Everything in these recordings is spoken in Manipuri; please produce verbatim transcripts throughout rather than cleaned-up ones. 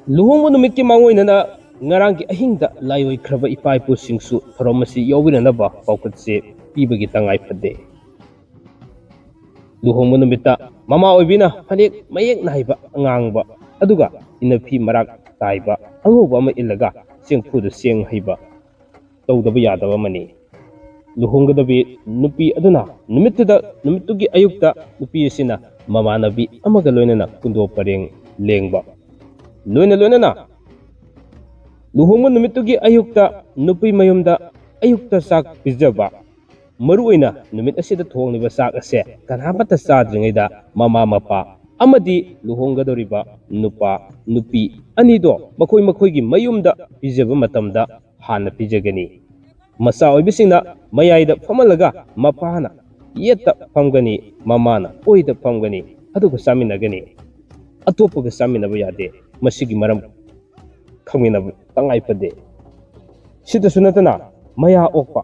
ꯂꯨꯍꯣꯡꯕ ꯅꯨꯃꯤꯠꯀꯤ ꯃꯥꯡꯑꯣꯏꯅꯅ ꯉꯔꯥꯡꯒꯤ ꯑꯍꯤꯡꯗ ꯂꯥꯏꯑꯣꯏꯈ꯭ꯔꯕ ꯏꯄꯥ ꯏꯄꯨꯁꯤꯡꯁꯨ ꯊꯧꯔꯝ ꯑꯁꯤ ꯌꯥꯎꯕꯤꯅꯅꯕ ꯄꯥꯎꯈꯨꯝꯁꯦ ꯄꯤꯕꯒꯤ ꯇꯉꯥꯏ ꯐꯗꯦ꯫ ꯂꯨꯍꯣꯡꯕ ꯅꯨꯃꯤꯠꯇ ꯃꯃꯥ ꯑꯣꯏꯕꯤꯅ ꯐꯅꯦꯛ ꯃꯌꯦꯛ ꯅꯥꯏꯕ ꯑꯉꯥꯡꯕ, ꯑꯗꯨꯒ ꯏꯅꯐꯤ ꯃꯔꯥꯛ ꯇꯥꯏꯕ ꯑꯉꯧꯕ ꯑꯃ ꯏꯜꯂꯒ ꯆꯦꯡꯐꯨꯗ ꯆꯦꯡ ꯍꯩꯕ ꯇꯧꯗꯕ ꯌꯥꯗꯕ ꯑꯃꯅꯤ꯫ ꯂꯨꯍꯣꯡꯒꯗꯕꯤ ꯅꯨꯄꯤ ꯑꯗꯨꯅ ꯅꯨꯃꯤꯠꯇꯨꯗ, ꯅꯨꯃꯤꯠꯇꯨꯒꯤ ꯑꯌꯨꯛꯇ ꯅꯨꯄꯤ ꯑꯁꯤꯅ ꯃꯃꯥꯟꯅꯕꯤ ꯑꯃꯒ ꯂꯣꯏꯅꯅ ꯀꯨꯟꯗꯣ ꯄꯔꯦꯡ ꯂꯦꯡꯕ, ꯂꯣꯏꯅ ꯂꯣꯏꯅꯅ ꯂꯨꯍꯣꯡꯕ ꯅꯨꯃꯤꯠꯇꯨꯒꯤ ꯑꯌꯨꯛꯇ ꯅꯨꯄꯤ ꯃꯌꯨꯝꯗ ꯑꯌꯨꯛꯇ ꯆꯥꯛ ꯄꯤꯖꯕ, ꯃꯔꯨꯑꯣꯏꯅ ꯅꯨꯃꯤꯠ ꯑꯁꯤꯗ ꯊꯣꯡꯂꯤꯕ ꯆꯥꯛ ꯑꯁꯦ ꯀꯅꯥꯃꯠꯇ ꯆꯥꯗ꯭ꯔꯤꯉꯩꯗ ꯃꯃꯥ ꯃꯄꯥ ꯑꯃꯗꯤ ꯂꯨꯍꯣꯡꯒꯗꯧꯔꯤꯕ ꯅꯨꯄꯥ ꯅꯨꯄꯤ ꯑꯅꯤꯗꯣ ꯃꯈꯣꯏ ꯃꯈꯣꯏꯒꯤ ꯃꯌꯨꯝꯗ ꯄꯤꯖꯕ ꯃꯇꯝꯗ ꯍꯥꯟꯅ ꯄꯤꯖꯒꯅꯤ꯫ ꯃꯆꯥ ꯑꯣꯏꯕꯁꯤꯡꯅ ꯃꯌꯥꯏꯗ ꯐꯝꯍꯜꯂꯒ ꯃꯄꯥꯅ ꯌꯦꯠꯇ ꯐꯝꯒꯅꯤ, ꯃꯃꯥꯅ ꯑꯣꯏꯗ ꯐꯝꯒꯅꯤ, ꯑꯗꯨꯒ ꯆꯥꯃꯤꯟꯅꯒꯅꯤ꯫ ꯑꯇꯣꯞꯄꯒ ꯆꯥꯃꯤꯟꯅꯕ ꯌꯥꯗꯦ꯫ ꯃꯁꯤꯒꯤ ꯃꯔꯝ ꯈꯪꯃꯤꯟꯅꯕ ꯇꯉꯥꯏ ꯐꯗꯦ꯫ ꯁꯤꯗꯁꯨ ꯅꯠꯇꯅ ꯃꯌꯥ ꯑꯣꯛꯄ,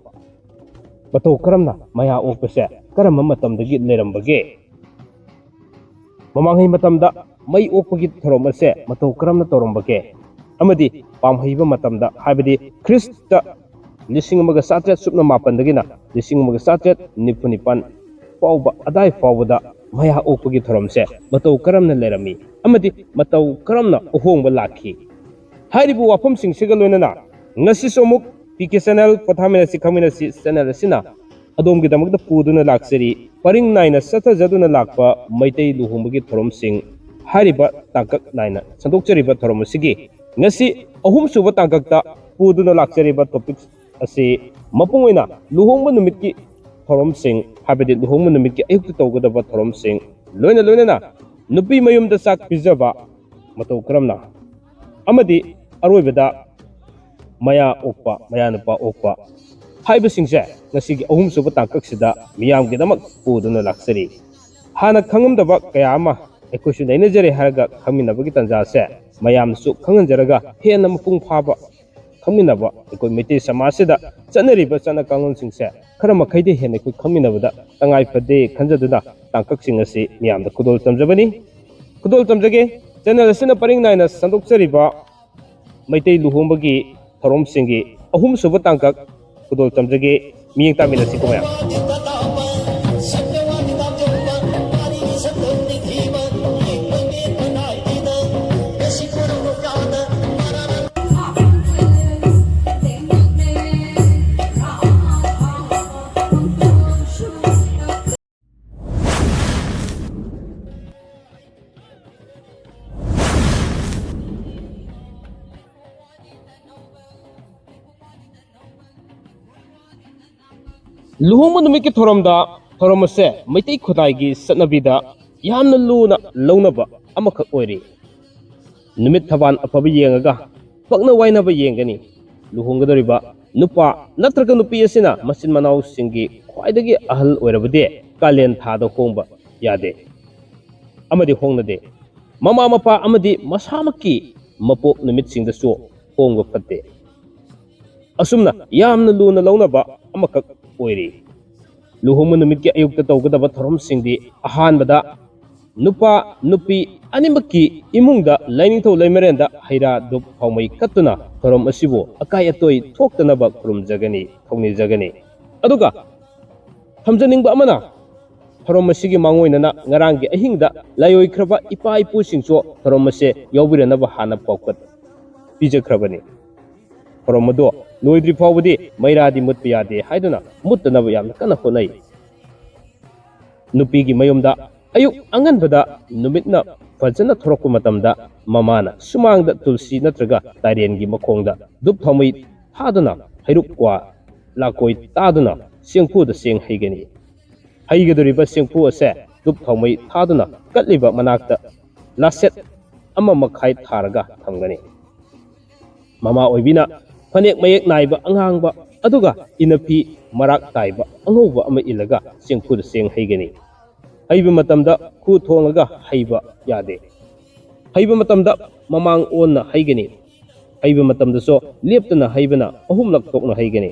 ꯃꯇꯧ ꯀꯔꯝꯅ ꯃꯌꯥ ꯑꯣꯛꯄꯁꯦ ꯀꯔꯝꯕ ꯃꯇꯝꯗꯒꯤ ꯂꯩꯔꯝꯕꯒꯦ? ꯃꯃꯥꯡꯉꯩ ꯃꯇꯝꯗ ꯃꯩ ꯑꯣꯛꯄꯒꯤ ꯊꯧꯔꯝ ꯑꯁꯦ ꯃꯇꯧ ꯀꯔꯝꯅ ꯇꯧꯔꯝꯕꯒꯦ? ꯑꯃꯗꯤ ꯄꯥꯝꯍꯩꯕ ꯃꯇꯝꯗ, ꯍꯥꯏꯕꯗꯤ ꯈ꯭ꯔꯤꯁꯇ ꯂꯤꯁꯤꯡ ꯑꯃꯒ ꯆꯥꯇ꯭ꯔꯦꯠ ꯁꯨꯞꯅ ꯃꯥꯄꯟꯗꯒꯤꯅ ꯂꯤꯁꯤꯡ ꯑꯃꯒ ꯆꯥꯇ꯭ꯔꯦꯠ ꯅꯤꯐꯨ ꯅꯤꯄꯥꯟ ꯐꯥꯎꯕ ꯑꯗꯥꯏ ꯐꯥꯎꯕꯗ ꯃꯌꯥ ꯑꯣꯛꯄꯒꯤ ꯊꯧꯔꯝꯁꯦ ꯃꯇꯧ ꯀꯔꯝꯅ ꯂꯩꯔꯝꯃꯤ ꯑꯃꯗꯤ ꯃꯇꯧ ꯀꯔꯝꯅ ꯑꯍꯣꯡꯕ ꯂꯥꯛꯈꯤ? ꯍꯥꯏꯔꯤꯕ ꯋꯥꯐꯝꯁꯤꯡꯁꯤꯒ ꯂꯣꯏꯅꯅ ꯉꯁꯤꯁꯨ ꯑꯃꯨꯛ ꯄꯤ ꯀꯦ ꯆꯦꯅꯦꯜ ꯄꯣꯊꯥꯃꯤꯟꯅꯁꯤ ꯈꯪꯃꯤꯟꯅꯁꯤ ꯆꯦꯅꯦꯜ ꯑꯁꯤꯅ ꯑꯗꯣꯝꯒꯤꯗꯃꯛꯇ ꯄꯨꯗꯨꯅ ꯂꯥꯛꯆꯔꯤ꯫ ꯄꯔꯤꯡ ꯅꯥꯏꯅ ꯆꯠꯊꯖꯗꯨꯅ ꯂꯥꯛꯄ ꯃꯩꯇꯩ ꯂꯨꯍꯣꯡꯕꯒꯤ ꯊꯧꯔꯝꯁꯤꯡ ꯍꯥꯏꯔꯤꯕ ꯇꯥꯡꯀꯛ ꯅꯥꯏꯅ ꯁꯟꯗꯣꯛꯆꯔꯤꯕ ꯊꯧꯔꯝ ꯑꯁꯤꯒꯤ ꯉꯁꯤ ꯑꯍꯨꯝꯁꯨꯕ ꯇꯥꯡꯀꯛꯇ ꯄꯨꯗꯨꯅ ꯂꯥꯛꯆꯔꯤꯕ ꯇꯣꯄꯤꯛ ꯑꯁꯤ ꯃꯄꯨꯡ ꯑꯣꯏꯅ ꯂꯨꯍꯣꯡꯕ ꯅꯨꯃꯤꯠꯀꯤ ꯊꯧꯔꯝꯁꯤꯡ, ꯍꯥꯏꯕꯗꯤ ꯂꯨꯍꯣꯡꯕ ꯅꯨꯃꯤꯠꯀꯤ ꯑꯌꯨꯛꯇ ꯇꯧꯒꯗꯕ ꯊꯧꯔꯝꯁꯤꯡ, ꯂꯣꯏꯅ ꯂꯣꯏꯅꯅ ꯅꯨꯄꯤ ꯃꯌꯨꯝꯗ ꯆꯥꯛ ꯄꯤꯖꯕ ꯃꯇꯧ ꯀꯔꯝꯅ ꯑꯃꯗꯤ ꯑꯔꯣꯏꯕꯗ ꯃꯌꯥ ꯑꯣꯛꯄ, ꯃꯌꯥ ꯅꯨꯄꯥ ꯑꯣꯛꯄ ꯍꯥꯏꯕꯁꯤꯡꯁꯦ ꯉꯁꯤꯒꯤ ꯑꯍꯨꯝꯁꯨꯕ ꯇꯥꯡꯀꯛꯁꯤꯗ ꯃꯤꯌꯥꯝꯒꯤꯗꯃꯛ ꯄꯨꯗꯨꯅ ꯂꯥꯛꯆꯔꯤ꯫ ꯍꯥꯟꯅ ꯈꯪꯉꯝꯗꯕ ꯀꯌꯥ ꯑꯃ ꯑꯩꯈꯣꯏꯁꯨ ꯅꯩꯅꯖꯔꯦ ꯍꯥꯏꯔꯒ ꯈꯪꯃꯤꯟꯅꯕꯒꯤ ꯇꯥꯟꯖꯥꯁꯦ ꯃꯌꯥꯝꯁꯨ ꯈꯪꯍꯟꯖꯔꯒ ꯍꯦꯟꯅ ꯃꯄꯨꯡ ꯐꯥꯕ ꯈꯪꯃꯤꯟꯅꯕ, ꯑꯩꯈꯣꯏ ꯃꯩꯇꯩ ꯁꯃꯥꯖꯁꯤꯗ ꯆꯠꯅꯔꯤꯕ ꯆꯠꯅ ꯀꯥꯡꯂꯣꯟꯁꯤꯡꯁꯦ ꯈꯔ ꯃꯈꯩꯗꯤ ꯍꯦꯟꯅ ꯑꯩꯈꯣꯏ ꯈꯪꯃꯤꯟꯅꯕꯗ ꯇꯉꯥꯏ ꯐꯗꯦ ꯈꯟꯖꯗꯨꯅ ꯇꯥꯡꯀꯛꯁꯤꯡ ꯑꯁꯤ ꯃꯤꯌꯥꯝꯗ ꯈꯨꯗꯣꯜ ꯇꯝꯖꯕꯅꯤ꯫ ꯈꯨꯗꯣꯜ ꯇꯝꯖꯒꯦ꯫ ꯆꯦꯅꯦꯜ ꯑꯁꯤꯅ ꯄꯔꯤꯡ ꯅꯥꯏꯅ ꯁꯟꯗꯣꯛꯆꯔꯤꯕ ꯃꯩꯇꯩ ꯂꯨꯍꯣꯡꯕꯒꯤ ꯊꯧꯔꯝꯁꯤꯡꯒꯤ ꯑꯍꯨꯝꯁꯨꯕ ꯇꯥꯡꯀꯛ ꯈꯨꯗꯣꯜ ꯇꯝꯖꯒꯦ꯫ ꯃꯤꯠꯌꯦꯡ ꯇꯥꯃꯤꯟꯅꯁꯤꯀꯣ ꯃꯌꯥꯝ꯫ ꯂꯨꯍꯣꯡꯕ ꯅꯨꯃꯤꯠꯀꯤ ꯊꯧꯔꯝꯗ, ꯊꯧꯔꯝ ꯑꯁꯦ ꯃꯩꯇꯩ ꯈꯨꯟꯅꯥꯏꯒꯤ ꯆꯠꯅꯕꯤꯗ ꯌꯥꯝꯅ ꯂꯨꯅ ꯂꯧꯅꯕ ꯑꯃꯈꯛ ꯑꯣꯏꯔꯤ꯫ ꯅꯨꯃꯤꯠ ꯊꯕꯥꯟ ꯑꯐꯕ ꯌꯦꯡꯉꯒ ꯄꯛꯅ ꯋꯥꯏꯅꯕ ꯌꯦꯡꯒꯅꯤ꯫ ꯂꯨꯍꯣꯡꯒꯗꯧꯔꯤꯕ ꯅꯨꯄꯥ ꯅꯠꯇ꯭ꯔꯒ ꯅꯨꯄꯤ ꯑꯁꯤꯅ ꯃꯆꯤꯟ ꯃꯅꯥꯎꯁꯤꯡꯒꯤ ꯈ꯭ꯋꯥꯏꯗꯒꯤ ꯑꯍꯜ ꯑꯣꯏꯔꯕꯗꯤ ꯀꯥꯂꯦꯟ ꯊꯥꯗ ꯍꯣꯡꯕ ꯌꯥꯗꯦ ꯑꯃꯗꯤ ꯍꯣꯡꯅꯗꯦ꯫ ꯃꯃꯥ ꯃꯄꯥ ꯑꯃꯗꯤ ꯃꯁꯥꯃꯛꯀꯤ ꯃꯄꯣꯛ ꯅꯨꯃꯤꯠꯁꯤꯡꯗꯁꯨ ꯍꯣꯡꯕ ꯐꯠꯇꯦ꯫ ꯑꯁꯨꯝꯅ ꯌꯥꯝꯅ ꯂꯨꯅ ꯂꯧꯅꯕ ꯑꯃꯈꯛ ꯑꯣꯏꯔꯤ꯫ ꯂꯨꯍꯣꯡꯕ ꯅꯨꯃꯤꯠꯀꯤ ꯑꯌꯨꯛꯇ ꯇꯧꯒꯗꯕ ꯊꯧꯔꯝꯁꯤꯡꯗꯤ, ꯑꯍꯥꯟꯕꯗ ꯅꯨꯄꯥ ꯅꯨꯄꯤ ꯑꯅꯤꯃꯛꯀꯤ ꯏꯃꯨꯡꯗ ꯂꯥꯏꯅꯤꯡꯊꯧ ꯂꯩꯃꯔꯦꯟꯗ ꯍꯩꯔꯥ ꯙꯨꯞ ꯊꯥꯎꯃꯩ ꯀꯠꯇꯨꯅ ꯊꯧꯔꯝ ꯑꯁꯤꯕꯨ ꯑꯀꯥꯏ ꯑꯇꯣꯏ ꯊꯣꯛꯇꯅꯕ ꯈꯨꯔꯨꯝꯖꯒꯅꯤ, ꯊꯧꯅꯤꯖꯒꯅꯤ꯫ ꯑꯗꯨꯒ ꯊꯝꯖꯅꯤꯡꯕ ꯑꯃꯅ, ꯊꯧꯔꯝ ꯑꯁꯤꯒꯤ ꯃꯥꯡꯑꯣꯏꯅꯅ ꯉꯔꯥꯡꯒꯤ ꯑꯍꯤꯡꯗ ꯂꯥꯏꯑꯣꯏꯈ꯭ꯔꯕ ꯏꯄꯥ ꯏꯄꯨꯁꯤꯡꯁꯨ ꯊꯧꯔꯝ ꯑꯁꯦ ꯌꯥꯎꯕꯤꯔꯅꯕ ꯍꯥꯟꯅ ꯄꯥꯎꯀꯠ ꯄꯤꯖꯈ꯭ꯔꯕꯅꯤ꯫ ꯊꯧꯔꯝ ꯑꯗꯣ ꯂꯣꯏꯗ꯭ꯔꯤ ꯐꯥꯎꯕꯗꯤ ꯃꯩꯔꯥꯗꯤ ꯃꯨꯠꯄ ꯌꯥꯗꯦ ꯍꯥꯏꯗꯨꯅ ꯃꯨꯠꯇꯅꯕ ꯌꯥꯝꯅ ꯀꯟꯅ ꯍꯣꯠꯅꯩ꯫ ꯅꯨꯄꯤꯒꯤ ꯃꯌꯨꯝꯗ ꯑꯌꯨꯛ ꯑꯉꯟꯕꯗ ꯅꯨꯃꯤꯠꯅ ꯐꯖꯅ ꯊꯣꯔꯛꯄ ꯃꯇꯝꯗ ꯃꯃꯥꯅ ꯁꯨꯃꯥꯡꯗ ꯇꯨꯜꯁꯤ ꯅꯠꯇ꯭ꯔꯒ ꯇꯥꯏꯔꯦꯟꯒꯤ ꯃꯈꯣꯡꯗ ꯙꯨꯞ ꯊꯥꯎꯃꯩ ꯊꯥꯗꯨꯅ, ꯍꯩꯔꯨꯛ ꯀ꯭ꯋꯥ ꯂꯥꯀꯣꯏ ꯇꯥꯗꯨꯅ ꯆꯦꯡꯐꯨꯗ ꯆꯦꯡ ꯍꯩꯒꯅꯤ꯫ ꯍꯩꯒꯗꯧꯔꯤꯕ ꯆꯦꯡꯐꯨ ꯑꯁꯦ ꯙꯨꯞ ꯊꯥꯎꯃꯩ ꯊꯥꯗꯨꯅ ꯀꯠꯂꯤꯕ ꯃꯅꯥꯛꯇ ꯂꯥꯁꯦꯠ ꯑꯃ ꯃꯈꯥꯏ ꯊꯥꯔꯒ ꯊꯝꯒꯅꯤ꯫ ꯃꯃꯥ ꯑꯣꯏꯕꯤꯅ ꯐꯅꯦꯛ ꯃꯌꯦꯛ ꯅꯥꯏꯕ ꯑꯉꯥꯡꯕ ꯑꯗꯨꯒ ꯏꯅꯐꯤ ꯃꯔꯥꯛ ꯇꯥꯏꯕ ꯑꯉꯧꯕ ꯑꯃ ꯏꯜꯂꯒ ꯆꯦꯡꯐꯨꯗ ꯆꯦꯡ ꯍꯩꯒꯅꯤ꯫ ꯍꯩꯕ ꯃꯇꯝꯗ ꯈꯨ ꯊꯣꯡꯂꯒ ꯍꯩꯕ ꯌꯥꯗꯦ꯫ ꯍꯩꯕ ꯃꯇꯝꯗ ꯃꯃꯥꯡ ꯑꯣꯟꯅ ꯍꯩꯒꯅꯤ꯫ ꯍꯩꯕ ꯃꯇꯝꯗꯁꯨ ꯂꯦꯞꯇꯅ ꯍꯩꯕꯅ ꯑꯍꯨꯝꯂꯛ ꯊꯣꯛꯅ ꯍꯩꯒꯅꯤ꯫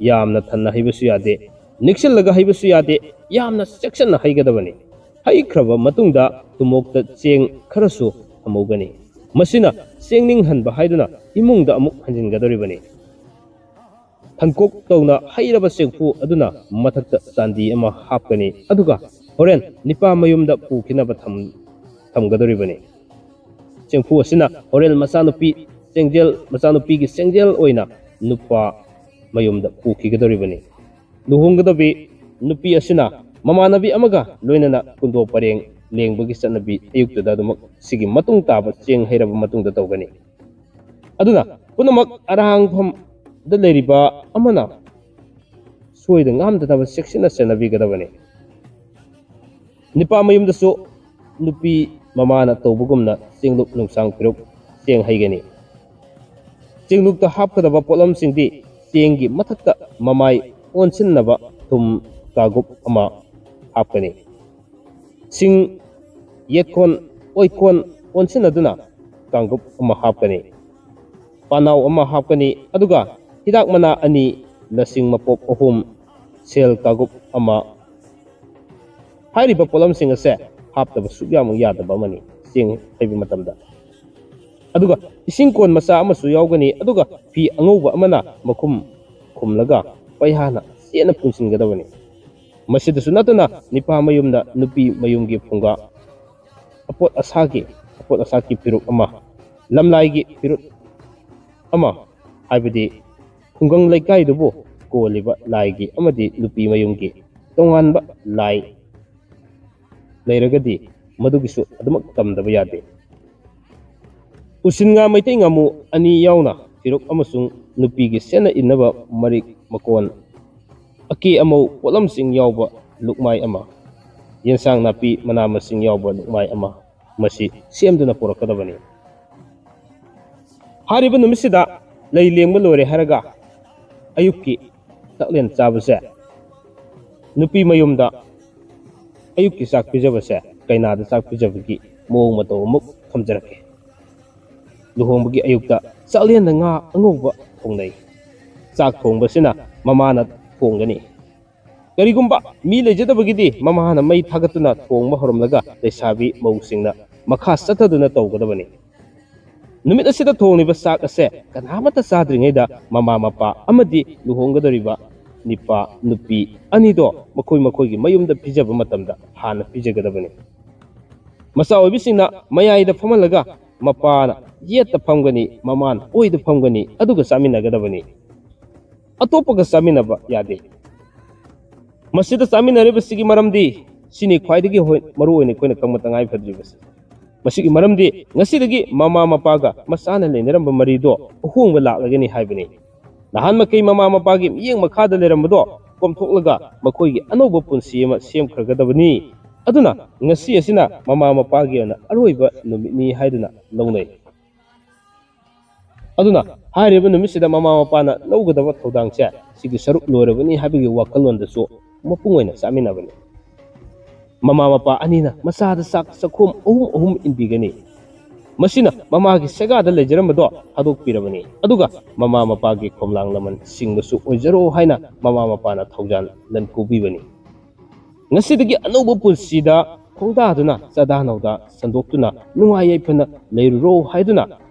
ꯌꯥꯝꯅ ꯊꯟꯅ ꯍꯩꯕꯁꯨ ꯌꯥꯗꯦ, ꯅꯤꯛꯁꯤꯜꯂꯒ ꯍꯩꯕꯁꯨ ꯌꯥꯗꯦ, ꯌꯥꯝꯅ ꯆꯦꯛꯁꯤꯟꯅ ꯍꯩꯒꯗꯕꯅꯤ꯫ ꯍꯩꯈ꯭ꯔꯕ ꯃꯇꯨꯡꯗ ꯊꯨꯝꯃꯣꯛꯇ ꯆꯦꯡ ꯈꯔꯁꯨ ꯊꯝꯍꯧꯒꯅꯤ꯫ ꯃꯁꯤꯅ ꯆꯦꯡ ꯅꯤꯡꯍꯟꯕ ꯍꯥꯏꯗꯨꯅ ꯏꯃꯨꯡꯗ ꯑꯃꯨꯛ ꯍꯟꯖꯤꯟꯒꯗꯧꯔꯤꯕꯅꯤ꯫ ꯊꯟꯀꯣꯛ ꯇꯧꯅ ꯍꯩꯔꯕ ꯆꯦꯡꯐꯨ ꯑꯗꯨꯅ ꯃꯊꯛꯇ ꯆꯥꯟꯗꯤ ꯑꯃ ꯍꯥꯞꯀꯅꯤ, ꯑꯗꯨꯒ ꯍꯣꯔꯦꯟ ꯅꯤꯄꯥ ꯃꯌꯨꯝꯗ ꯄꯨꯈꯤꯅꯕ ꯊꯝ-, ꯊꯝꯒꯗꯧꯔꯤꯕꯅꯤ꯫ ꯆꯦꯡꯐꯨ ꯑꯁꯤꯅ ꯍꯣꯔꯦꯟ ꯃꯆꯥꯅꯨꯄꯤ ꯆꯦꯡꯖꯦꯜ, ꯃꯆꯥꯅꯨꯄꯤꯒꯤ ꯆꯦꯡꯖꯦꯜ ꯑꯣꯏꯅ ꯅꯨꯄꯥ ꯃꯌꯨꯝꯗ ꯄꯨꯈꯤꯒꯗꯧꯔꯤꯕꯅꯤ꯫ ꯂꯨꯍꯣꯡꯒꯗꯕꯤ ꯅꯨꯄꯤ ꯑꯁꯤꯅ ꯃꯃꯥꯟꯅꯕꯤ ꯑꯃꯒ ꯂꯣꯏꯅꯅ ꯀꯨꯟꯗꯣ ꯄꯔꯦꯡ ꯂꯦꯡꯕꯒꯤ ꯆꯠꯅꯕꯤ ꯑꯌꯨꯛꯇꯨꯗ ꯑꯗꯨꯃꯛ ꯁꯤꯒꯤ ꯃꯇꯨꯡ ꯇꯥꯕ ꯆꯦꯡ ꯍꯩꯔꯕ ꯃꯇꯨꯡꯗ ꯇꯧꯒꯅꯤ꯫ ꯑꯗꯨꯅ ꯄꯨꯝꯅꯃꯛ ꯑꯔꯥꯡꯐꯝꯗ ꯂꯩꯔꯤꯕ ꯑꯃꯅ ꯁꯣꯏꯗ ꯉꯥꯝꯗꯅꯕ ꯆꯦꯛꯁꯤꯟꯅ ꯁꯦꯟꯅꯕꯤꯒꯗꯕꯅꯤ꯫ ꯅꯤꯄꯥ ꯃꯌꯨꯝꯗꯁꯨ ꯅꯨꯄꯤ ꯃꯃꯥꯅ ꯇꯧꯕꯒꯨꯝꯅ ꯆꯦꯡꯂꯨꯛ ꯅꯨꯡꯁꯥꯡ ꯄꯦꯔꯨꯛ ꯆꯦꯡ ꯍꯩꯒꯅꯤ꯫ ꯆꯦꯡꯂꯨꯛꯇ ꯍꯥꯞꯀꯗꯕ ꯄꯣꯠꯂꯝꯁꯤꯡꯗꯤ ꯆꯦꯡꯒꯤ ꯃꯊꯛꯇ ꯃꯃꯥꯏ ꯑꯣꯟꯁꯤꯟꯅꯕ ꯊꯨꯝ ꯀꯥꯒꯨꯞ ꯑꯃ ꯍꯥꯞꯀꯅꯤ꯫ ꯁꯤꯡ, ꯌꯦꯠꯀꯣꯟ, ꯑꯣꯏꯀꯣꯟ ꯑꯣꯟꯁꯤꯟꯅꯗꯨꯅ ꯀꯥꯡꯒꯨꯞ ꯑꯃ ꯍꯥꯞꯀꯅꯤ꯫ ꯄꯥꯅꯥꯎ ꯑꯃ ꯍꯥꯞꯀꯅꯤ, ꯑꯗꯨꯒ ꯍꯤꯗꯥꯛ ꯃꯅꯥ ꯑꯅꯤ, ꯂꯁꯤꯡ ꯃꯄꯣꯞ ꯑꯍꯨꯝ, ꯁꯦꯜ ꯀꯥꯡꯒꯨꯞ ꯑꯃ꯫ ꯍꯥꯏꯔꯤꯕ ꯄꯣꯠꯂꯝꯁꯤꯡ ꯑꯁꯦ ꯍꯥꯞꯇꯕ ꯁꯨꯛꯌꯥꯃꯛ ꯌꯥꯗꯕ ꯑꯃꯅꯤ ꯆꯦꯡ ꯍꯩꯕ ꯃꯇꯝꯗ꯫ ꯑꯗꯨꯒ ꯏꯁꯤꯡ ꯀꯣꯟ ꯃꯆꯥ ꯑꯃꯁꯨ ꯌꯥꯎꯒꯅꯤ, ꯑꯗꯨꯒ ꯐꯤ ꯑꯉꯧꯕ ꯑꯃꯅ ꯃꯈꯨꯝ ꯈꯨꯝꯂꯒ ꯄꯩꯍꯥꯅ ꯆꯦꯠꯅ ꯄꯨꯟꯁꯤꯟꯒꯗꯕꯅꯤ꯫ ꯃꯁꯤꯗꯁꯨ ꯅꯠꯇꯅ ꯅꯤꯄꯥ ꯃꯌꯨꯝꯗ ꯅꯨꯄꯤ ꯃꯌꯨꯝꯒꯤ ꯐꯨꯡꯒꯥ, ꯑꯄꯣꯠ ꯑꯁꯥꯒꯤ, ꯑꯄꯣꯠ ꯑꯁꯥꯒꯤ ꯄꯦꯔꯨꯛ ꯑꯃ, ꯂꯝꯂꯥꯏꯒꯤ ꯄꯦꯔꯨꯛ ꯑꯃ, ꯍꯥꯏꯕꯗꯤ ꯈꯨꯡꯒꯪ ꯂꯩꯀꯥꯏꯗꯨꯕꯨ ꯀꯣꯜꯂꯤꯕ ꯂꯥꯏꯒꯤ ꯑꯃꯗꯤ ꯅꯨꯄꯤ ꯃꯌꯨꯝꯒꯤ ꯇꯣꯉꯥꯟꯕ ꯂꯥꯏ ꯂꯩꯔꯒꯗꯤ ꯃꯗꯨꯒꯤꯁꯨ ꯑꯗꯨꯃꯛ ꯇꯝꯗꯕ ꯌꯥꯗꯦ꯫ ꯎꯁꯤꯟ ꯉꯥ ꯃꯩꯇꯩ ꯉꯥꯃꯨ ꯑꯅꯤ ꯌꯥꯎꯅ ꯄꯦꯔꯨꯛ ꯑꯃꯁꯨꯡ ꯅꯨꯄꯤꯒꯤ ꯁꯦꯠꯅ ꯏꯟꯅꯕ ꯃꯔꯤꯛ ꯃꯀꯣꯟ, ꯑꯀꯦ ꯑꯃꯧ ꯄꯣꯠꯂꯝꯁꯤꯡ ꯌꯥꯎꯕ ꯂꯨꯛꯃꯥꯏ ꯑꯃ, ꯌꯦꯟꯁꯥꯡ ꯅꯥꯄꯤ ꯃꯅꯥ ꯃꯁꯤꯡ ꯌꯥꯎꯕ ꯂꯨꯛꯃꯥꯏ ꯑꯃ, ꯃꯁꯤ ꯁꯦꯝꯗꯨꯅ ꯄꯨꯔꯛꯀꯗꯕꯅꯤ꯫ ꯍꯥꯏꯔꯤꯕ ꯅꯨꯃꯤꯠꯁꯤꯗ ꯂꯩ ꯂꯦꯡꯕ ꯂꯣꯏꯔꯦ ꯍꯥꯏꯔꯒ ꯑꯌꯨꯛꯀꯤ ꯆꯥꯛꯂꯦꯟ ꯆꯥꯕꯁꯦ, ꯅꯨꯄꯤ ꯃꯌꯨꯝꯗ ꯑꯌꯨꯛꯀꯤ ꯆꯥꯛ ꯄꯤꯖꯕꯁꯦ, ꯀꯩꯅꯥꯗ ꯆꯥꯛ ꯄꯤꯖꯕꯒꯤ ꯃꯑꯣꯡ ꯃꯇꯧ ꯑꯃꯨꯛ ꯊꯝꯖꯔꯛꯀꯦ꯫ ꯂꯨꯍꯣꯡꯕꯒꯤ ꯑꯌꯨꯛꯇ ꯆꯥꯛꯂꯦꯟꯗ ꯉꯥ ꯑꯉꯧꯕ ꯊꯣꯡꯅꯩ꯫ ꯆꯥꯛ ꯊꯣꯡꯕꯁꯤꯅ ꯃꯃꯥꯅ ꯊꯣꯡꯒꯅꯤ꯫ ꯀꯔꯤꯒꯨꯝꯕ ꯃꯤ ꯂꯩꯖꯗꯕꯒꯤꯗꯤ ꯃꯃꯥꯅ ꯃꯩ ꯊꯥꯒꯠꯇꯨꯅ ꯊꯣꯡꯕ ꯍꯧꯔꯝꯂꯒ ꯂꯩꯁꯥꯕꯤ ꯃꯧꯁꯤꯡꯅ ꯃꯈꯥ ꯆꯠꯊꯗꯨꯅ ꯇꯧꯒꯗꯕꯅꯤ꯫ ꯅꯨꯃꯤꯠ ꯑꯁꯤꯗ ꯊꯣꯡꯂꯤꯕ ꯆꯥꯛ ꯑꯁꯦ ꯀꯅꯥꯃꯠꯇ ꯆꯥꯗ꯭ꯔꯤꯉꯩꯗ ꯃꯃꯥ ꯃꯄꯥ ꯑꯃꯗꯤ ꯂꯨꯍꯣꯡꯒꯗꯧꯔꯤꯕ ꯅꯤꯄꯥ ꯅꯨꯄꯤ ꯑꯅꯤꯗꯣ ꯃꯈꯣꯏ ꯃꯈꯣꯏꯒꯤ ꯃꯌꯨꯝꯗ ꯄꯤꯖꯕ ꯃꯇꯝꯗ ꯍꯥꯟꯅ ꯄꯤꯖꯒꯗꯕꯅꯤ꯫ ꯃꯆꯥ ꯑꯣꯏꯕꯁꯤꯡꯅ ꯃꯌꯥꯏꯗ ꯐꯝꯍꯜꯂꯒ ꯃꯄꯥꯅ ꯌꯦꯠꯇ ꯐꯝꯒꯅꯤ, ꯃꯃꯥꯅ ꯑꯣꯏꯗ ꯐꯝꯒꯅꯤ, ꯑꯗꯨꯒ ꯆꯥꯃꯤꯟꯅꯒꯗꯕꯅꯤ꯫ ꯑꯇꯣꯞꯄꯒ ꯆꯥꯃꯤꯟꯅꯕ ꯌꯥꯗꯦ꯫ ꯃꯁꯤꯗ ꯆꯥꯃꯤꯟꯅꯔꯤꯕꯁꯤꯒꯤ ꯃꯔꯝꯗꯤ ꯁꯤꯅꯤ ꯈ꯭ꯋꯥꯏꯗꯒꯤ ꯍꯣꯏ-, ꯃꯔꯨ ꯑꯣꯏꯅ ꯑꯩꯈꯣꯏꯅ ꯈꯪꯕ ꯇꯉꯥꯏ ꯐꯗ꯭ꯔꯤꯕꯁꯤ꯫ ꯃꯁꯤꯒꯤ ꯃꯔꯝꯗꯤ ꯉꯁꯤꯗꯒꯤ ꯃꯃꯥ ꯃꯄꯥꯒ ꯃꯆꯥꯅ ꯂꯩꯅꯔꯝꯕ ꯃꯔꯤꯗꯣ ꯑꯍꯣꯡꯕ ꯂꯥꯛꯂꯒꯅꯤ ꯍꯥꯏꯕꯅꯤ꯫ ꯅꯍꯥꯟ ꯃꯈꯩ ꯃꯃꯥ ꯃꯄꯥꯒꯤ ꯃꯤꯠꯌꯦꯡ ꯃꯈꯥꯗ ꯂꯩꯔꯝꯕꯗꯣ ꯀꯣꯝꯊꯣꯛꯂꯒ ꯃꯈꯣꯏꯒꯤ ꯑꯅꯧꯕ ꯄꯨꯟꯁꯤ ꯑꯃ ꯁꯦꯝꯈ꯭ꯔꯒꯗꯕꯅꯤ꯫ ꯑꯗꯨꯅ ꯉꯁꯤ ꯑꯁꯤꯅ ꯃꯃꯥ ꯃꯄꯥꯒꯤ ꯑꯣꯏꯅ ꯑꯔꯣꯏꯕ ꯅꯨꯃꯤꯠꯅꯤ ꯍꯥꯏꯗꯨꯅ ꯂꯧꯅꯩ꯫ ꯑꯗꯨꯅ ꯍꯥꯏꯔꯤꯕ ꯅꯨꯃꯤꯠꯁꯤꯗ ꯃꯃꯥ ꯃꯄꯥꯅ ꯂꯧꯒꯗꯕ ꯊꯧꯗꯥꯡꯁꯦ ꯁꯤꯒꯤ ꯁꯔꯨꯛ ꯂꯣꯏꯔꯕꯅꯤ ꯍꯥꯏꯕꯒꯤ ꯋꯥꯈꯜꯂꯣꯟꯗꯁꯨ ꯃꯄꯨꯡ ꯑꯣꯏꯅ ꯆꯥꯃꯤꯟꯅꯕꯅꯤ꯫ ꯃꯃꯥ ꯃꯄꯥ ꯑꯅꯤꯅ ꯃꯆꯥꯗ ꯆꯥꯛ ꯆꯥꯛꯈꯨꯝ ꯑꯍꯨꯝ ꯑꯍꯨꯝ ꯏꯟꯕꯤꯒꯅꯤ꯫ ꯃꯁꯤꯅ ꯃꯃꯥꯒꯤ ꯁꯦꯒꯥꯗ ꯂꯩꯖꯔꯝꯕꯗꯣ ꯊꯥꯗꯣꯛꯄꯤꯔꯕꯅꯤ꯫ ꯑꯗꯨꯒ ꯃꯃꯥ ꯃꯄꯥꯒꯤ ꯈꯣꯝꯂꯥꯡ ꯂꯃꯟ ꯁꯤꯡꯕꯁꯨ ꯑꯣꯏꯖꯔꯣ ꯍꯥꯏꯅ ꯃꯃꯥ ꯃꯄꯥꯅ ꯊꯧꯖꯥꯜ ꯂꯟꯀꯨꯕꯤꯕꯅꯤ꯫ ꯉꯁꯤꯗꯒꯤ ꯑꯅꯧꯕ ꯄꯨꯟꯁꯤꯗ ꯈꯣꯡꯗꯥꯗꯨꯅ ꯆꯥꯗꯥ ꯅꯧꯗꯥ ꯁꯟꯗꯣꯛꯇꯨꯅ ꯅꯨꯡꯉꯥꯏ ꯌꯥꯏꯐꯅ ꯂꯩꯔꯨꯔꯣ ꯍꯥꯏꯗꯨꯅ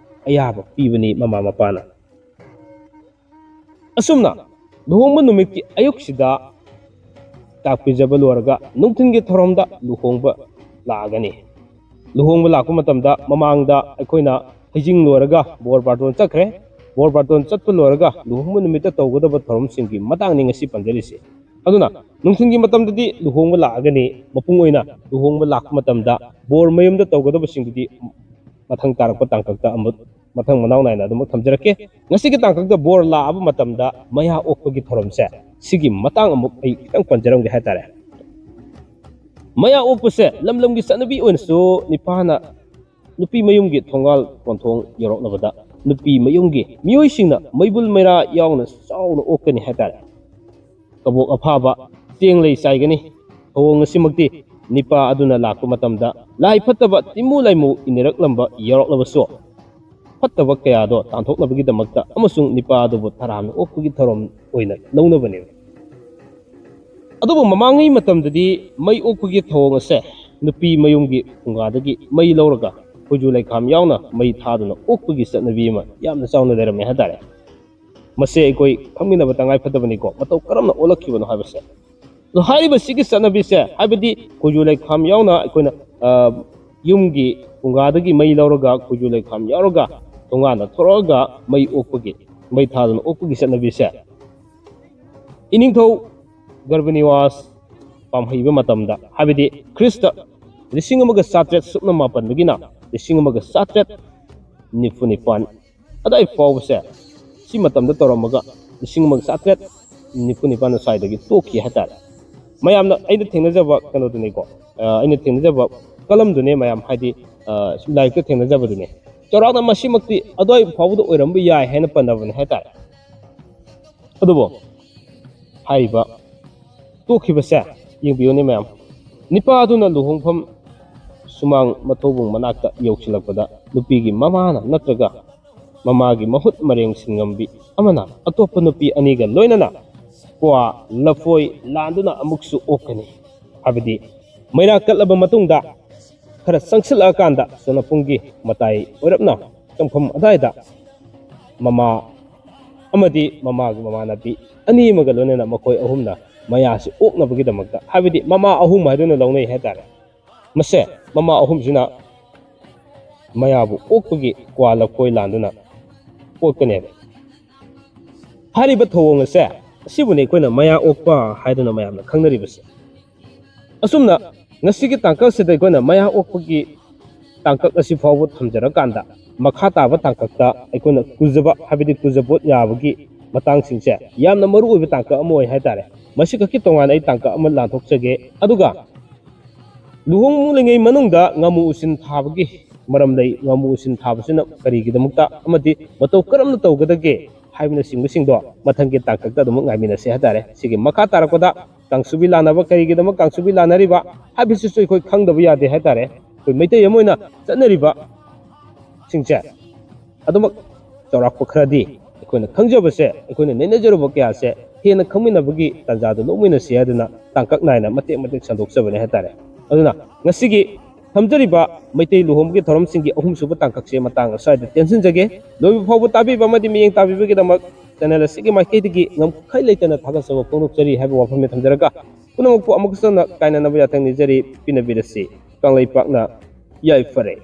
ꯑꯌꯥꯕ ꯄꯤꯕꯅꯤ ꯃꯃꯥ ꯃꯄꯥꯅ꯫ ꯑꯁꯨꯝꯅ ꯂꯨꯍꯣꯡꯕ ꯅꯨꯃꯤꯠꯀꯤ ꯑꯌꯨꯛꯁꯤꯗ ꯆꯥꯛ ꯄꯤꯖꯕ ꯂꯣꯏꯔꯒ ꯅꯨꯡꯊꯤꯜꯒꯤ ꯊꯧꯔꯝꯗ ꯂꯨꯍꯣꯡꯕ ꯂꯥꯛꯑꯒꯅꯤ꯫ ꯂꯨꯍꯣꯡꯕ ꯂꯥꯛꯄ ꯃꯇꯝꯗ ꯃꯃꯥꯡꯗ ꯑꯩꯈꯣꯏꯅ ꯍꯩꯖꯤꯡ ꯂꯣꯏꯔꯒ ꯕꯣꯔ ꯕꯥꯔꯇꯣꯟ ꯆꯠꯈ꯭ꯔꯦ꯫ ꯕꯣꯔ ꯕꯥꯔꯇꯣꯟ ꯆꯠꯄ ꯂꯣꯏꯔꯒ ꯂꯨꯍꯣꯡꯕ ꯅꯨꯃꯤꯠꯇ ꯇꯧꯒꯗꯕ ꯊꯧꯔꯝꯁꯤꯡꯒꯤ ꯃꯇꯥꯡꯅꯤ ꯉꯁꯤ ꯄꯟꯖꯔꯤꯁꯦ꯫ ꯑꯗꯨꯅ ꯅꯨꯡꯊꯤꯜꯒꯤ ꯃꯇꯝꯗꯗꯤ ꯂꯨꯍꯣꯡꯕ ꯂꯥꯛꯑꯒꯅꯤ꯫ ꯃꯄꯨꯡ ꯑꯣꯏꯅ ꯂꯨꯍꯣꯡꯕ ꯂꯥꯛꯄ ꯃꯇꯝꯗ ꯕꯣꯔ ꯃꯌꯨꯝꯗ ꯇꯧꯒꯗꯕꯁꯤꯡꯗꯨꯗꯤ ꯃꯊꯪ ꯇꯥꯔꯛꯄ ꯇꯥꯡꯀꯛꯇ ꯑꯃꯨꯛ ꯃꯊꯪ ꯃꯅꯥꯎ ꯅꯥꯏꯅ ꯑꯗꯨꯃꯛ ꯊꯝꯖꯔꯛꯀꯦ꯫ ꯉꯁꯤꯒꯤ ꯇꯥꯡꯀꯛꯇ ꯕꯣꯔ ꯂꯥꯛꯑꯕ ꯃꯇꯝꯗ ꯃꯌꯥ ꯑꯣꯛꯄꯒꯤ ꯊꯧꯔꯝꯁꯦ, ꯁꯤꯒꯤ ꯃꯇꯥꯡ ꯑꯃꯨꯛ ꯑꯩ ꯈꯤꯇꯪ ꯄꯟꯖꯔꯝꯒꯦ ꯍꯥꯏꯇꯥꯔꯦ꯫ ꯃꯌꯥ ꯑꯣꯛꯄꯁꯦ ꯂꯝ ꯂꯝꯒꯤ ꯆꯠꯅꯕꯤ ꯑꯣꯏꯅꯁꯨ ꯅꯤꯄꯥꯅ ꯅꯨꯄꯤ ꯃꯌꯨꯝꯒꯤ ꯊꯣꯡꯒꯥꯜ ꯀꯣꯟꯊꯣꯡ ꯌꯧꯔꯛꯂꯕꯗ ꯅꯨꯄꯤ ꯃꯌꯨꯝꯒꯤ ꯃꯤꯑꯣꯏꯁꯤꯡꯅ ꯃꯩꯕꯨꯜ ꯃꯩꯔꯥ ꯌꯥꯎꯅ ꯆꯥꯎꯅ ꯑꯣꯛꯀꯅꯤ ꯍꯥꯏꯇꯥꯔꯦ꯫ ꯀꯕꯣꯛ ꯑꯐꯥꯕ, ꯆꯦꯡ ꯂꯩ ꯆꯥꯏꯒꯅꯤ꯫ ꯊꯧꯑꯣꯡ ꯑꯁꯤꯃꯛꯇꯤ ꯅꯤꯄꯥ ꯑꯗꯨꯅ ꯂꯥꯛꯄ ꯃꯇꯝꯗ ꯂꯥꯏ ꯐꯠꯇꯕ ꯇꯤꯃꯨ ꯂꯥꯏꯃꯨ ꯏꯟꯅꯔꯛꯂꯝꯕ ꯌꯥꯎꯔꯛꯂꯕꯁꯨ, ꯐꯠꯇꯕ ꯀꯌꯥꯗꯣ ꯇꯥꯟꯊꯣꯛꯅꯕꯒꯤꯗꯃꯛꯇ ꯑꯃꯁꯨꯡ ꯅꯤꯄꯥ ꯑꯗꯨꯕꯨ ꯇꯔꯥꯝꯅ ꯑꯣꯛꯄꯒꯤ ꯊꯧꯔꯝ ꯑꯣꯏꯅ ꯂꯧꯅꯕꯅꯦꯕ꯫ ꯑꯗꯨꯕꯨ ꯃꯃꯥꯡꯉꯩ ꯃꯇꯝꯗꯗꯤ ꯃꯩ ꯑꯣꯛꯄꯒꯤ ꯊꯧꯑꯣꯡ ꯑꯁꯦ ꯅꯨꯄꯤ ꯃꯌꯨꯝꯒꯤ ꯐꯨꯡꯒꯥꯗꯒꯤ ꯃꯩ ꯂꯧꯔꯒ ꯈꯣꯏꯖꯨ ꯂꯩꯈꯥꯝ ꯌꯥꯎꯅ ꯃꯩ ꯊꯥꯗꯨꯅ ꯑꯣꯛꯄꯒꯤ ꯆꯠꯅꯕꯤ ꯑꯃ ꯌꯥꯝꯅ ꯆꯥꯎꯅ ꯂꯩꯔꯝꯃꯦ ꯍꯥꯏꯇꯥꯔꯦ꯫ ꯃꯁꯦ ꯑꯩꯈꯣꯏ ꯈꯪꯃꯤꯟꯅꯕ ꯇꯉꯥꯏ ꯐꯗꯕꯅꯤꯀꯣ, ꯃꯇꯧ ꯀꯔꯝꯅ ꯑꯣꯜꯂꯛꯈꯤꯕꯅꯣ ꯍꯥꯏꯕꯁꯦ꯫ ꯑꯗꯣ ꯍꯥꯏꯔꯤꯕ ꯁꯤꯒꯤ ꯆꯠꯅꯕꯤꯁꯦ, ꯍꯥꯏꯕꯗꯤ ꯈꯣꯏꯖꯨ ꯂꯩꯈꯥꯝ ꯌꯥꯎꯅ ꯑꯩꯈꯣꯏꯅ, ꯑ, ꯌꯨꯝꯒꯤ ꯐꯨꯡꯒꯥꯗꯒꯤ ꯃꯩ ꯂꯧꯔꯒ, ꯈꯣꯏꯖꯨ ꯂꯩꯈꯥꯝ ꯌꯥꯎꯔꯒ ꯊꯣꯡꯒꯥꯟꯗ ꯊꯣꯔꯛꯑꯒ ꯃꯩ ꯑꯣꯛꯄꯒꯤ, ꯃꯩ ꯊꯥꯗꯨꯅ ꯑꯣꯛꯄꯒꯤ ꯆꯠꯅꯕꯤꯁꯦ ꯏꯅꯤꯡꯊꯧ ꯒꯔꯚꯅꯤꯋꯥꯁ ꯄꯥꯝꯍꯩꯕ ꯃꯇꯝꯗ, ꯍꯥꯏꯕꯗꯤ ꯈ꯭ꯔꯤꯁꯇ ꯂꯤꯁꯤꯡ ꯑꯃꯒ ꯆꯥꯇ꯭ꯔꯦꯠ ꯁꯨꯞꯅ ꯃꯥꯄꯟꯗꯒꯤꯅ ꯂꯤꯁꯤꯡ ꯑꯃꯒ ꯆꯥꯇ꯭ꯔꯦꯠ ꯅꯤꯐꯨ ꯅꯤꯄꯥꯟ ꯑꯗꯥꯏ ꯐꯥꯎꯕꯁꯦ, ꯁꯤ ꯃꯇꯝꯗ ꯇꯧꯔꯝꯃꯒ ꯂꯤꯁꯤꯡ ꯑꯃꯒ ꯆꯥꯇ꯭ꯔꯦꯠ ꯅꯤꯐꯨ ꯅꯤꯄꯥꯟ ꯁ꯭ꯋꯥꯏꯗꯒꯤ ꯇꯣꯛꯈꯤ ꯍꯥꯏꯇꯥꯔꯦ꯫ ꯃꯌꯥꯝꯅ ꯑꯩꯅ ꯊꯦꯡꯅꯖꯕ ꯀꯩꯅꯣꯗꯨꯅꯤꯀꯣ, ꯑ, ꯑꯩꯅ ꯊꯦꯡꯅꯖꯕ ꯀꯂꯝꯗꯨꯅꯦ ꯃꯌꯥꯝ, ꯍꯥꯏꯗꯤ, ꯑ, ꯁꯨꯝ ꯂꯥꯏꯔꯤꯛꯇ ꯊꯦꯡꯅꯖꯕꯗꯨꯅꯦ꯫ ꯆꯥꯎꯔꯥꯛꯅ ꯃꯁꯤꯃꯛꯇꯤ ꯑꯗꯨꯋꯥꯏ ꯐꯥꯎꯕꯗ ꯑꯣꯏꯔꯝꯕ ꯌꯥꯏ ꯍꯥꯏꯅ ꯄꯟꯅꯕꯅꯦ ꯍꯥꯏꯇꯥꯔꯦ꯫ ꯑꯗꯨꯕꯨ ꯍꯥꯏꯔꯤꯕ ꯇꯣꯛꯈꯤꯕꯁꯦ ꯌꯦꯡꯕꯤꯌꯨꯅꯦ ꯃꯌꯥꯝ, ꯅꯤꯄꯥꯗꯨꯅ ꯂꯨꯍꯣꯡꯐꯝ ꯁꯨꯃꯥꯡ ꯃꯊꯧꯕꯨꯡ ꯃꯅꯥꯛꯇ ꯌꯧꯁꯤꯜꯂꯛꯄꯗ ꯅꯨꯄꯤꯒꯤ ꯃꯃꯥꯅ ꯅꯠꯇ꯭ꯔꯒ ꯃꯃꯥꯒꯤ ꯃꯍꯨꯠ ꯃꯔꯦꯡ ꯁꯤꯟꯉꯝꯕꯤ ꯑꯃꯅ ꯑꯇꯣꯞꯄ ꯅꯨꯄꯤ ꯑꯅꯤꯒ ꯂꯣꯏꯅꯅ ꯀ꯭ꯋꯥ, ꯂꯐꯣꯏ ꯂꯥꯟꯗꯨꯅ ꯑꯃꯨꯛꯁꯨ ꯑꯣꯛꯀꯅꯤ꯫ ꯍꯥꯏꯕꯗꯤ ꯃꯩꯔꯥ ꯀꯠꯂꯕ ꯃꯇꯨꯡꯗ ꯈꯔ ꯆꯪꯁꯤꯜꯂꯛꯑꯀꯥꯟꯗ ꯆꯅꯄꯨꯡꯒꯤ ꯃꯇꯥꯏ ꯑꯣꯏꯔꯞꯅ ꯆꯪꯐꯝ ꯑꯗꯨꯋꯥꯏꯗ ꯃꯃꯥ ꯑꯃꯗꯤ ꯃꯃꯥꯒꯤ ꯃꯃꯥꯟꯅꯕꯤ ꯑꯅꯤ ꯑꯃꯒ ꯂꯣꯏꯅꯅ ꯃꯈꯣꯏ ꯑꯍꯨꯝꯅ ꯃꯌꯥꯁꯤ ꯑꯣꯛꯅꯕꯒꯤꯗꯃꯛꯇ, ꯍꯥꯏꯕꯗꯤ ꯃꯃꯥ ꯑꯍꯨꯝ ꯍꯥꯏꯗꯨꯅ ꯂꯧꯅꯩ ꯍꯥꯏꯇꯥꯔꯦ꯫ ꯃꯁꯦ ꯃꯃꯥ ꯑꯍꯨꯝꯁꯤꯅ ꯃꯌꯥꯕꯨ ꯑꯣꯛꯄꯒꯤ ꯀ꯭ꯋꯥ ꯂꯐꯣꯏ ꯂꯥꯟꯗꯨꯅ ꯑꯣꯛꯀꯅꯦꯕ꯫ ꯍꯥꯏꯔꯤꯕ ꯊꯧꯑꯣꯡ ꯑꯁꯦ, ꯑꯁꯤꯕꯨꯅꯤ ꯑꯩꯈꯣꯏꯅ ꯃꯌꯥ ꯑꯣꯛꯄ ꯍꯥꯏꯗꯨꯅ ꯃꯌꯥꯝꯅ ꯈꯪꯅꯔꯤꯕꯁꯦ꯫ ꯑꯁꯨꯝꯅ ꯉꯁꯤꯒꯤ ꯇꯥꯡꯀꯛꯁꯤꯗ ꯑꯩꯈꯣꯏꯅ ꯃꯌꯥ ꯑꯣꯛꯄꯒꯤ ꯇꯥꯡꯀꯛ ꯑꯁꯤ ꯐꯥꯎꯕ ꯊꯝꯖꯔꯀꯥꯟꯗ, ꯃꯈꯥ ꯇꯥꯕ ꯇꯥꯡꯀꯛꯇ ꯑꯩꯈꯣꯏꯅ ꯀꯨꯖꯕ, ꯍꯥꯏꯕꯗꯤ ꯀꯨꯖꯕꯣꯠ ꯌꯥꯕꯒꯤ ꯃꯇꯥꯡꯁꯤꯡꯁꯦ ꯌꯥꯝꯅ ꯃꯔꯨ ꯑꯣꯏꯕ ꯇꯥꯡꯀꯛ ꯑꯃ ꯑꯣꯏ ꯍꯥꯏꯇꯥꯔꯦ꯫ ꯃꯁꯤ ꯈꯛꯀꯤ ꯇꯣꯉꯥꯟꯅ ꯑꯩ ꯇꯥꯡꯀꯛ ꯑꯃ ꯂꯥꯟꯊꯣꯛꯆꯒꯦ꯫ ꯑꯗꯨꯒ ꯂꯨꯍꯣꯡꯂꯤꯉꯩ ꯃꯅꯨꯡꯗ ꯉꯥꯃꯨ ꯎꯁꯤꯟ ꯊꯥꯕꯒꯤ ꯃꯔꯝ ꯂꯩ꯫ ꯉꯥꯃꯨ ꯎꯁꯤꯟ ꯊꯥꯕꯁꯤꯅ ꯀꯔꯤꯒꯤꯗꯃꯛꯇ ꯑꯃꯗꯤ ꯃꯇꯧ ꯀꯔꯝꯅ ꯇꯧꯒꯗꯒꯦ ꯍꯥꯏꯕꯅꯆꯤꯡꯕꯁꯤꯡꯗꯣ ꯃꯊꯪꯒꯤ ꯇꯥꯡꯀꯛꯇ ꯑꯗꯨꯃꯛ ꯉꯥꯏꯃꯤꯟꯅꯁꯤ ꯍꯥꯏꯇꯥꯔꯦ꯫ ꯁꯤꯒꯤ ꯃꯈꯥ ꯇꯥꯔꯛꯄꯗ ꯀꯥꯡꯁꯨꯕꯤ ꯂꯥꯟꯅꯕ, ꯀꯔꯤꯒꯤꯗꯃꯛ ꯀꯥꯡꯁꯨꯕꯤ ꯂꯥꯟꯅꯔꯤꯕ ꯍꯥꯏꯕꯁꯤꯁꯨ ꯑꯩꯈꯣꯏ ꯈꯪꯗꯕ ꯌꯥꯗꯦ ꯍꯥꯏꯇꯥꯔꯦ꯫ ꯑꯩꯈꯣꯏ ꯃꯩꯇꯩ ꯑꯃ ꯑꯣꯏꯅ ꯆꯠꯅꯔꯤꯕꯁꯤꯡꯁꯦ ꯑꯗꯨꯃꯛ ꯆꯥꯎꯔꯥꯛꯄ ꯈꯔꯗꯤ ꯑꯩꯈꯣꯏꯅ ꯈꯪꯖꯕꯁꯦ, ꯑꯩꯈꯣꯏꯅ ꯅꯩꯅꯖꯔꯨꯕ ꯀꯌꯥꯁꯦ ꯍꯦꯟꯅ ꯈꯪꯃꯤꯟꯅꯕꯒꯤ ꯇꯥꯟꯖꯥꯗꯨ ꯂꯧꯃꯤꯟꯅꯁꯤ ꯍꯥꯏꯗꯨꯅ ꯇꯥꯡꯀꯛ ꯅꯥꯏꯅ ꯃꯇꯦꯛ ꯃꯇꯦꯛ ꯁꯟꯗꯣꯛꯆꯕꯅꯦ ꯍꯥꯏꯇꯥꯔꯦ꯫ ꯑꯗꯨꯅ ꯉꯁꯤꯒꯤ ꯊꯝꯖꯔꯤꯕ ꯃꯩꯇꯩ ꯂꯨꯍꯣꯡꯕꯒꯤ ꯊꯧꯔꯝꯁꯤꯡꯒꯤ ꯑꯍꯨꯝꯁꯨꯕ ꯇꯥꯡꯀꯛꯁꯦ ꯃꯇꯥꯡ ꯑꯁ꯭ꯋꯥꯏꯗ ꯇꯦꯟꯁꯤꯟꯖꯒꯦ꯫ ꯂꯣꯏꯕ ꯐꯥꯎꯕ ꯇꯥꯕꯤꯕ ꯑꯃꯗꯤ ꯃꯤꯠꯌꯦꯡ ꯇꯥꯕꯤꯕꯒꯤꯗꯃꯛ ꯆꯦꯅꯦꯜ ꯑꯁꯤꯒꯤ ꯃꯥꯏꯀꯩꯗꯒꯤ ꯉꯝꯈꯩ ꯂꯩꯇꯅ ꯊꯥꯒꯠꯆꯕ ꯐꯣꯡꯗꯣꯛꯆꯔꯤ ꯍꯥꯏꯕ ꯋꯥꯐꯝ ꯊꯝꯖꯔꯒ, ꯄꯨꯝꯅꯃꯛꯄꯨ ꯑꯃꯨꯛꯀꯁꯨ ꯍꯟꯅ ꯀꯥꯏꯅꯅꯕ ꯌꯥꯊꯪ ꯅꯤꯖꯔꯤ꯫ ꯄꯤꯅꯕꯤꯔꯁꯤ꯫ ꯀꯪꯂꯩꯄꯥꯛꯅ ꯌꯥꯏꯐꯔꯦ꯫